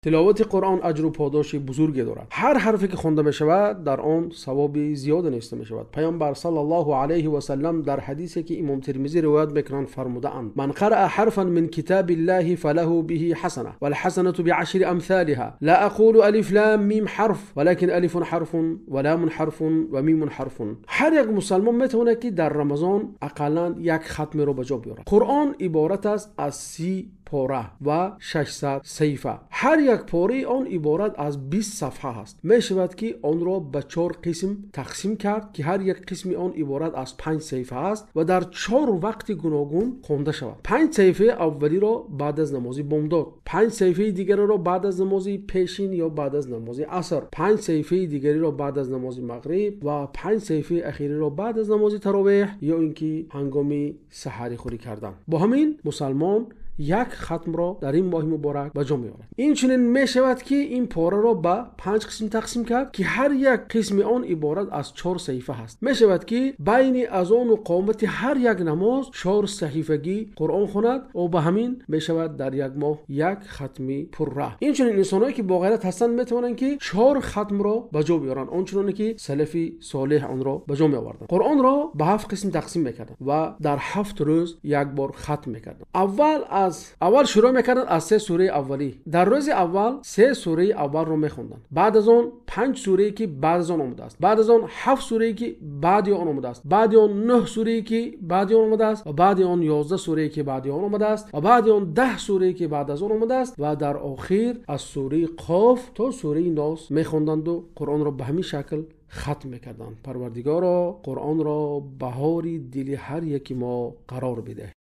Тиловати Қуръон аҷру подоши бузурге дорад. Ҳар ҳарфе ки хонда мешавад, дар он савоби зиёде навишта мешавад. Паёмбар саллаллоҳу алайҳи васаллам дар ҳадисе ки имом Термизӣ ривоят мекунанд, фармудаанд: «Ман қараа ҳарфан мин китобиллоҳи фалаҳу биҳи ҳасанатун вал-ҳасанату би'ашри амсолиҳо. Ло ақулу алиф лом мим ҳарф, валокин алифун ҳарфун ва ломун ҳарфун ва мимун ҳарфун». Ҳар як мусулмон метавонад ки дар Рамазон ақаллан як хатмро ба ҷо биёварад. Қуръон иборат аст аз 30 пора ва 600 саҳифа. Ҳар як пораи он иборат аз 20 саҳифа аст. Мешавад ки онро ба чаҳор қисм тақсим кард, ки ҳар як қисми он иборат аз 5 саҳифа аст ва дар чаҳор вақти гуногун хонда шавад. 5 саҳифаи аввалиро баъд аз намози бомдод, 5 саҳифаи дигарро баъд аз намози пешин ё баъд аз намози аср, 5 саҳифаи дигарро баъд аз намози мағриб ва 5 саҳифаи охириро баъд аз намози таровеҳ ё инки ҳангоми саҳархӯрӣ кардан. Бо ҳамин мусулмон як хатмро дар ин моҳи муборак ба ҷо меоварад. Инчунин мешавад ки ин пораро ба 5 қисм тақсим кард, ки ҳар як қисми он иборат аз 4 саҳифа аст. Мешавад ки байни азон ва қомати ҳар як намоз 4 саҳифагӣ Қуръон хонд ва ба ҳамин мешавад дар як моҳ як хатми пурра. Инчунин инсонҳое ки бо ғайрат ҳастанд метавонанд ки 4 хатмро ба ҷо биёваранд, он чунон ки салафи солеҳ онро ба ҷо меоварданд. Қуръонро ба 7 қисм тақсим мекарданд ва дар 7 рӯз як бор хатм мекарданд. Аввал шурӯъ мекарданд аз 3 сураи аввалӣ. Дар рӯзи аввал 3 сураи аввалро мехонданд. Баъд аз он 5 сурае ки баъд аз он омадааст. Баъд аз он 7 сурае ки баъд аз он омадааст. Баъд аз он 9 сурае ки баъд аз он омадааст ва баъд аз он 11 сурае ки баъд аз он омадааст ва баъд аз он 10 сурае ки баъд аз он омадааст ва дар охир аз сураи Қоф то сураи Нос мехонданд ва Қуръонро ба ҳамин шакл хатм мекарданд. Парвардигоро, Қуръонро баҳори дили ҳар яки мо қарор бидеҳ.